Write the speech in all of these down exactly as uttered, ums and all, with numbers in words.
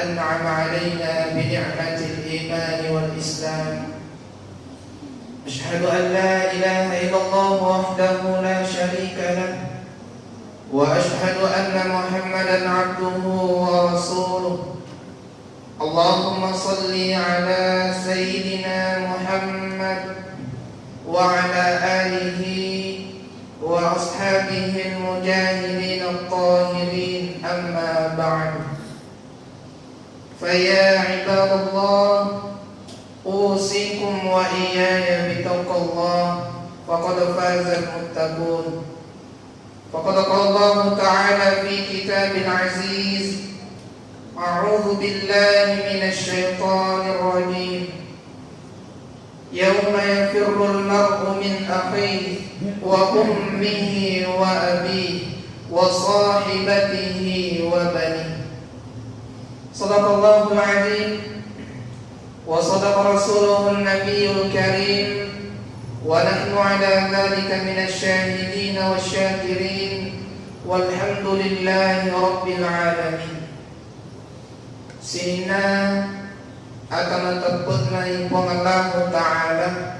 أنعم علينا بنعمة الإيمان والإسلام. أشهد أن لا إله إلا الله وحده لا شريك له، وأشهد أن محمدا عبده ورسوله. اللهم صل على سيدنا محمد وعلى آله وأصحابه المجاهدين الطاهرين، أما بعد. فيا عباد الله، أوصيكم وإياي بتقوى الله، فقد فاز المتقون. فقد قال الله تعالى في كتاب العزيز: أعوذ بالله من الشيطان الرجيم. يوم يفر المرء من أخيه وأمه وأبيه وصاحبته وبنيه. صدق الله العظيم وصدق رسوله النبي الكريم، ونحن على ذلك من الشاهدين والشاكرين، والحمد لله رب العالمين. Sininna ata mateppe'na Puang Allahu Ta'ala,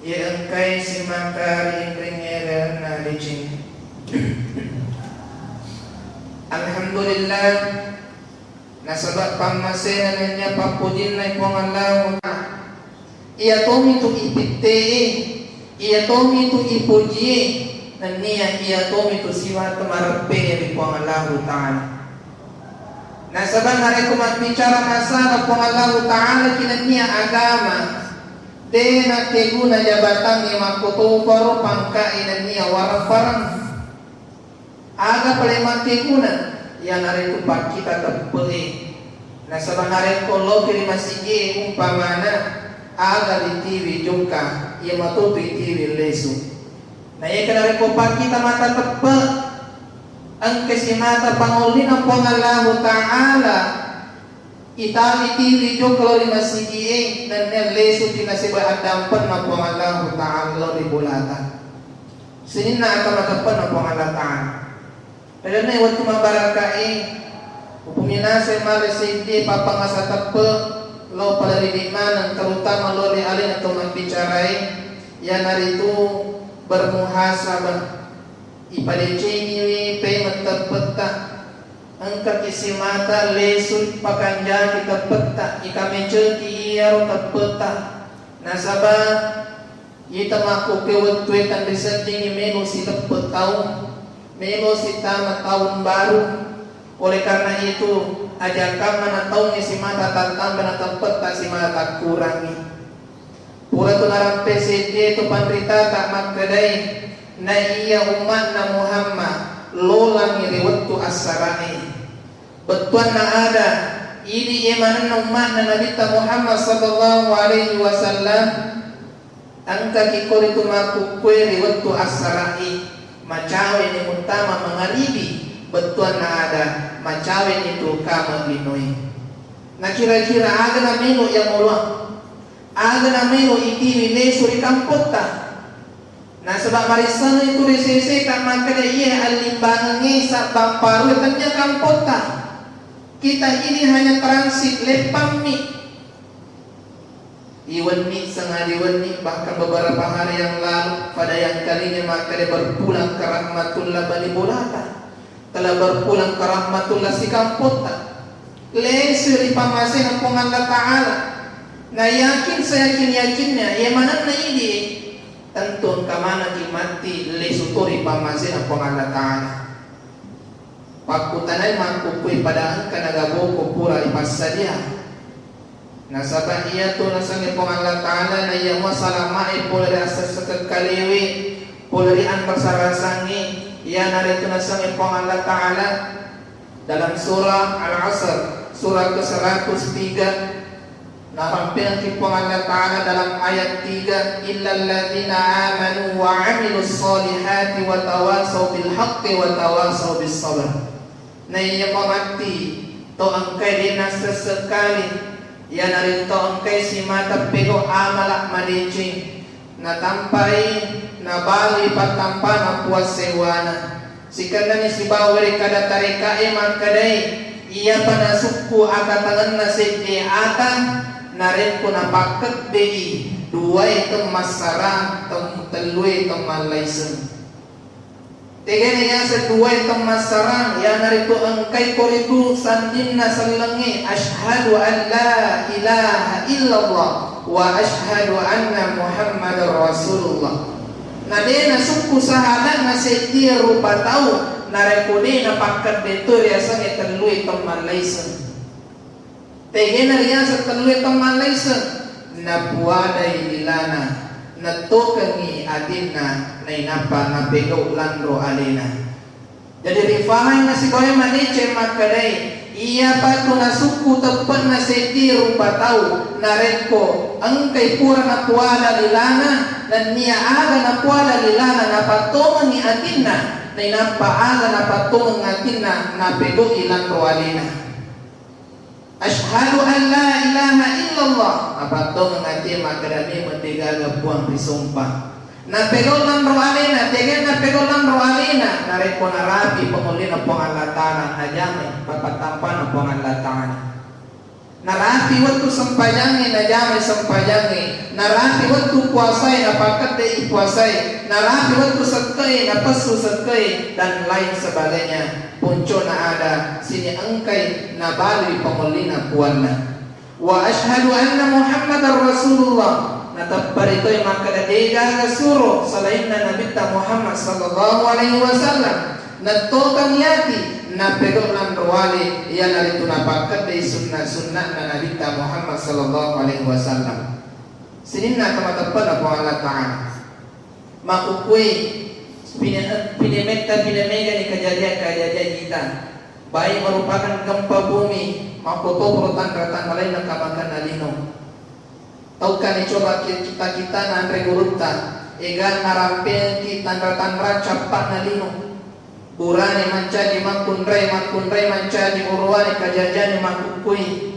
iya engkai simata ri inringngerenna deceng. Alhamdulillah, nasaba pammasena nennia pappojinna Puang Allahu Ta'ala. Iya tomitu ipitte'e, iya tomitu ipojie, nennia iya tomitu siwata mareppe ri Puang Allahu Ta'ala. Nasaba narekko mabbicara masalah Puang Allahu Ta'ala ki nennia agama, de nakkeguna jabatangnge makkotoparo pangka'i nennia warang-parang. Aga pale makkeguna? Iyanaritu pakkita teppe'e. Nasaba narekko loki ri masigi'e, umpamana, aga ritiwi jokka, iya matotu itiwi lesu. Na iya narekko pakkita mata teppe', engka simata pangollina Puang Allahu Ta'ala, itawi tiwi jokka lao ri masigi'e, nennia lesuki nasaba addampenna Puang Allahu Ta'ala lao ri bolata. Sininna ata mateppe'na Puang Allah Ta'ala. Ri lalenna wettu mabbaraka'e, upominasai male seddi pappangasa teppe' lao pada ri idi maneng, terutama lao ri alena to mabbicarae, iyanaritu bermuhasabah. Ipadecengiwi paimeng teppe'ta. Engkaki simata lesui pakanjaki teppe'ta, ikameceki iyaro teppe'ta. Nasaba ita makkukue wettue tenriseddingi melo siteppe' taung, melo sitama taung baru. Oleh karena itu, ajakkamma na taungnge simata tattamba na teppe'ta simata takkurangi. Pura tu narampe seddie tu panritata makkedai, naiya umma'na Muhammad lolangi ri wettu assara'e. Bettuanna ada, idi e manenna umma'na Nabitta Muhammad sallallahu alaihi wasallam, engkaki ko ritu makkukkue ri wettu assara'e, macaweni muttama mangaribi, bettuanna ada, macaweni tu kame linoe. Nakira-kira aga namelo iya moloang? Aga namelo itiwi lesu ri kampotta? Nasaba marissengngi tu ri seseta makkeda, iye allimbangengnge sabbang parue tennia kampotta. Kita ini hanya transit, leppammi. Iwenni, sengadi wenni, bahkan beberapa hari yang lalu, pada yang kalinya makkeda berpulang ke rahmatullah bali bolata. Telah berpulang ke rahmatullah sikampotta. Lesu ri pammasena Puang Allah Ta'ala. Na yakin seyakin-yakinnya, iya manenna idi, tentu engka manenni matti lesu to ri pammasena Puang Allah Ta'ala. Pakkutanai makkukkue pada engka nagaboko pura ripassadia. Nasaba iyatu nasengnge Puang Allah Ta'ala, naiya mua salamae pole ri assessekeng kalewe, pole ri anrasa-rasangnge, iyanaritu nasengnge Puang Allah Ta'ala dalam surah Al-Asr, surah ke seratus tiga, narampengki Puang Allah Ta'ala dalam ayat tiga, "Illalladzina amanu wa amilus solihati wa tawasau bil haqqi wa tawasau bis sabr." Naiya matti to engkae de nassessekali, iyanaritu to engkae simata pelo amala madeceng, natampai nabalui pattampana Puang sewwana. Sikennani sibawa ri kada tarekae makkedai, Iyapa nasukku akatangenna seddi ata, narekko napakkeddei duae temmassarang, tem-, tellue temmallaiseng. Tegana yaseng duae temmassarang, iyanaritu engkai koritu sandinna sellengnge, "Asyhadu an la ilaha illallah wa asyhadu anna Muhammadar Rasulullah." Na de nasukku sahada'na seddie rupa tau, narekko de napakkedde to riasengnge tellue temmallaiseng. Tegana riaseng tellue temmallaiseng, napuadai lilana, nettokengngi atinna, nainappa napegau lanro alena. Jadi, rifahang nasibawai madeceng makkedai, iyapatu nasukku teppe'na seddi rupa tau, narekko engkai pura napuada lilana, nennia aga napuada lilana napattongengngi atinna, nainappa aga napattongeng atinna napegau'i lanro alena. Asyhadu an la ilaha illallah. Napattongeng atie makkeda memeng degaga puang risompa. Napegau lanro alena, tegana napegau lanro alena, narekko narapi pangollina Puang Allah Ta'ala, najamai pappattampana Puang Allah Ta'ala. Narapi wettu sempajangnge, najamai sempajangnge. Narapi wettu puasae, napakkeddei puasae. Narapi wettu sekke'e, napessu sekke'e, dan lain sebagainya. Puncona ada, sini engkai nabalui pangollina puanna. Wa asyhadu anna Muhammadar Rasulullah. Nateppa ritoi makkeda degaga suro salainna Nabitta Muhammad sallallahu alaihi wasallam. Nettokang yati, napegau lanro wale, iyanaritu napakkeddei sunna-sunna'na Nabitta Muhammad sallallahu alaihi wasallam. Sininna tamateppana Puang Allah Ta'ala. Makkukkue, pine-, pinemetta pinemegani kejadian-kejadian ita, baik merupakan gempa bumi, makkotoparo tanra-tanra lainna kamakanna lino. Taukani coba ki-, kita-kita nanre gurutta, ega narampengki tanra-tanra cappa'na lino. Burane mancaji makkunrai, makkunrai mancaji orowane, kajajane makkukkui.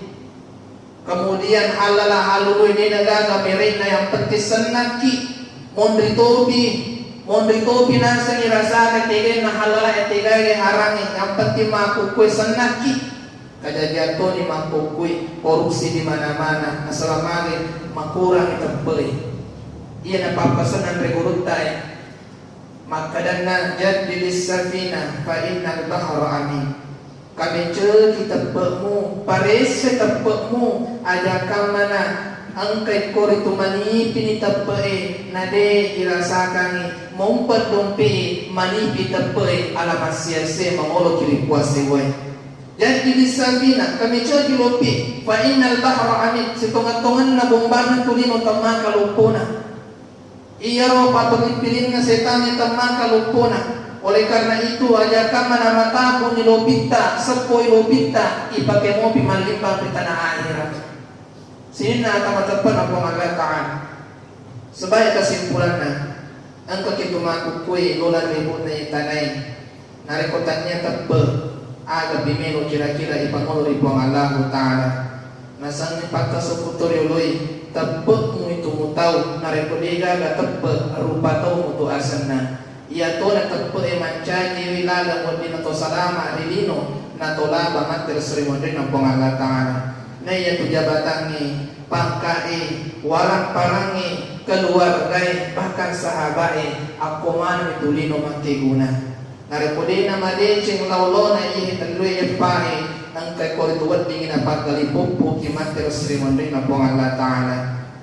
Kemudian hallala halului de nagaga mere'na, yang penting sennakki. Monri topi, monri topi nasengi rasana tegenna hallala e tegae harangi, yang penting makkukkui sennakki. Kajajang toni makkukkui, korupsi di mana-mana, nasaba magi makurang teppe'e. Iya napappasenna anre gurutta e. Makkedanna, "Jaddilis safina fa innal bahra amin." Kameceki teppe'mu, paresse teppe'mu, aja kammana engkai koritu manipini teppe'e, nade irasakangi, mompe dompe'e, manipi teppe'e, ala massiasse mangoloki ri puasse wae. Jaddilis safina, kameceki lopi, fa innal bahra amin, sitonga-tonganna bombana tu lino temmaka loppona. Iyaro pappiling-pilinna setang temmaka loppona. Oleh karena itu, aja kammana matabuni lopitta, seppoi lopitta, ipake mopi mallimbang ri tanah akhirat. Sininna ata mateppana Puang Allah Ta'ala. Sebagai kesimpulanna, engkaki tu makkukkue lolang ri bunna tanae. Narekko tania teppe, aga pi melo kira-kira ipangolo ri Puang Allahu Ta'ala. Nasengngi patta sokku to rioloi, teppe'mu itu mutau, narekko degaga teppe, rupa tau mutu asenna. Iyatona teppe'e mancajiwi laleng weddinna to salama ri lino, na to laba matti ri seri monrinna Puang Allah Ta'ala. Naiyatu jabatangnge, pangkae, warang-parangnge, keluargae, bahkan sahabae, akko maneng tu lino makkeguna. Narekko de'na madeceng laolona iyahe tellue eppae, engka koritu weddingngi napaggali puppuki matti ri seri monrinna Puang Allah Ta'ala.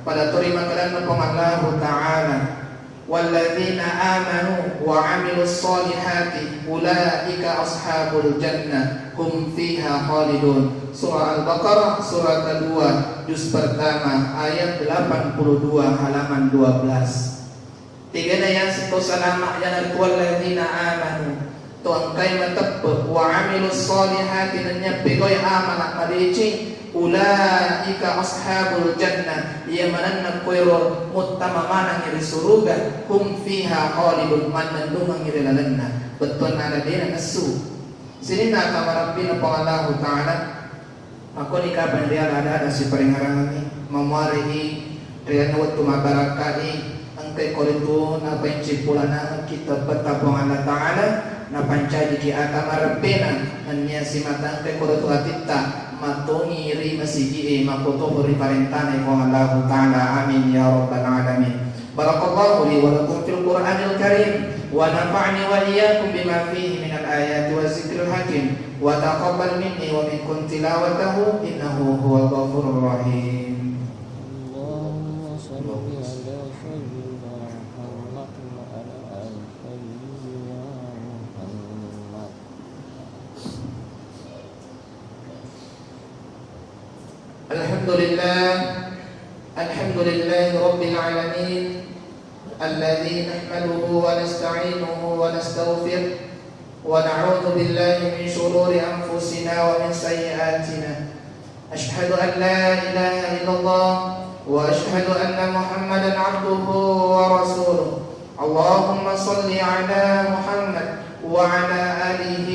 Pada tori makkedanna Puang Allahu Ta'ala, "Walladzina amanu wa amilus solihati ulaika ashabul jannah hum fiha khalidun." Surah Al-Baqarah, surah kedua, juz pertama, ayat delapan puluh dua, halaman dua belas. Tegana yaseng to salama, iyanaritu walladzina amanu, to engkai mateppe, wa amilus solihati, nennia pegawai amala madeceng, ulaika ashabul jannah, iya manenna kuero muttama manengngi ri suruga, hum fiha khalidun, mannennungengngi ri lalenna, bettuanna ada de'na nessu. Sininna ata marabbina Puang Allahu Ta'ala. Makkoni kapang riala ada-ada siparingarangengngi, mamuarei ri anunna wettu mabbarakkai, engkai koritu napainci pulanangekki teppetta Puang Allah Ta'ala, Napancajiki ata marebbena nennia simatangke korotu atitta mattongi ri masigi'e makkotoho ri parentana Puang Allahu Ta'ala. Amin ya rabbal alamin. Barakallahu li wa lakum fil Qur'anil Karim wa nafa'ni wa iyyakum bima fihi minal ayati wa zikril hakim wa taqabbal minni wa minkum tilawatahu innahu huwal ghafurur rahim. اللهم صل على سيدنا محمد وعلى آل سيدنا محمد. الحمد لله. الحمد لله رب العالمين، الذي نحمده ونستعينه ونستغفره، ونعوذ بالله من شرور أنفسنا ومن سيئاتنا. أشهد أن لا إله إلا الله، وأشهد أن محمدا عبده ورسوله. اللهم صل على محمد وعلى آله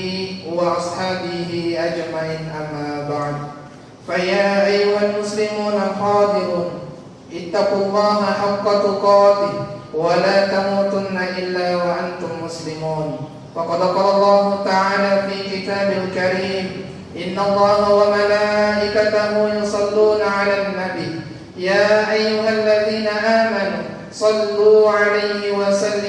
وأصحابه أجمعين، أما بعد. فيا أيها المسلمون الحاضرون، اتقوا الله حق تقاته ولا تموتن إلا وأنتم مسلمون. فقد قال الله تعالى في كتابه الكريم: إن الله وملائكته يصلون على النبي، يا أيها الذين آمنوا صلوا عليه وسلموا